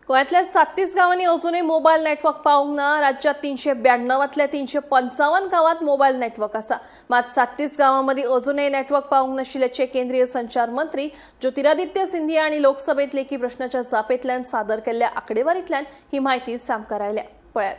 गोंयांतल्या 37 गांवांनी अजूनय मोबायल नेटवर्क पावूंक ना. राज्यात 392तल्या 355 गांवांत मोबायल नेटवर्क आसा. मात 37 गांवां मदीं अजूनय नेटवर्क पावूंक नाशिल्ल्याचें केंद्रीय संचार मंत्री ज्योतिरादित्य सिंधिया आनी लोकसभेत लेखी प्रश्नाच्या जापेंतल्यान सादर केल्ल्या आंकडेवारींतल्यान ही म्हायती सामकार आयल्या. पळयात.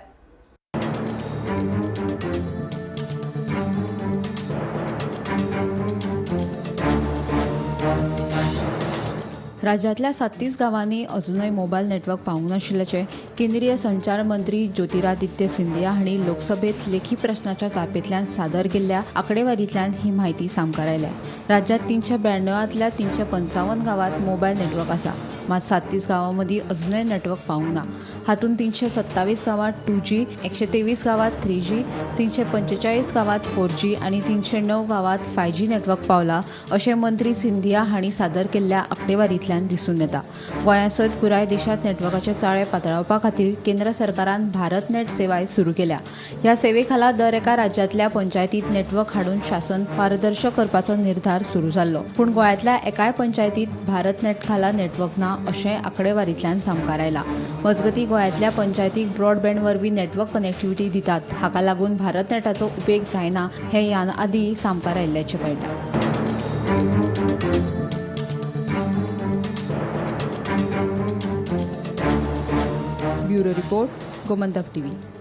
राज्यांतल्या 37 गांवांनी अजुनय मोबायल नेटवर्क पावूंक नाशिल्ल्याचें केंद्रीय संचार मंत्री ज्योतिरादित्य सिंधिया हांणी लोकसभेत लेखी प्रश्नाच्या जापेंतल्यान सादर केल्ल्या आंकडेवारींतल्यान ही म्हायती सामकार आयल्या. राज्यांत 392तल्या 355 गांवांत मोबायल नेटवर्क आसा. मात 37 गांवां मदीं अजुनय नेटवर्क पावूंक ना. हातूंत 327 गांवांत 2G, 123 गांवांत 3G, 345 गांवांत 4G आनी 309 गांवांत 5G network पावला अशें मंत्री सिंधिया हांणी सादर केल्ल्या आंकडेवारींतल्यान दिसून येता. गोंया सयत पुराय देशांत नेटवर्काचे चाळे पातळावपा खातीर केंद्र सरकारान भारत नेट सेवाय सुरू केल्या. ह्या सेवे खाला दर एका राज्यांतल्या पंचायतीत नेटवर्क हाडून शासन पारदर्शक करपाचो निर्धार सुरू जाल्लो. पूण गोंयांतल्या एकाय पंचायतीत भारत नेट खाला नेटवर्क ना अशें आंकडेवारींतल्यान सामकार आयलां. मजगतीं, गोंयांतल्या पंचायतीक ब्रॉडबँड वरवीं नेटवर्क कनेक्टिव्हिटी दितात. हाका लागून भारत नेटाचो उपेग जायना हें ह्यान आदीं सामकार आयिल्ल्याचें कळटा. Bureau report, Gomantak TV.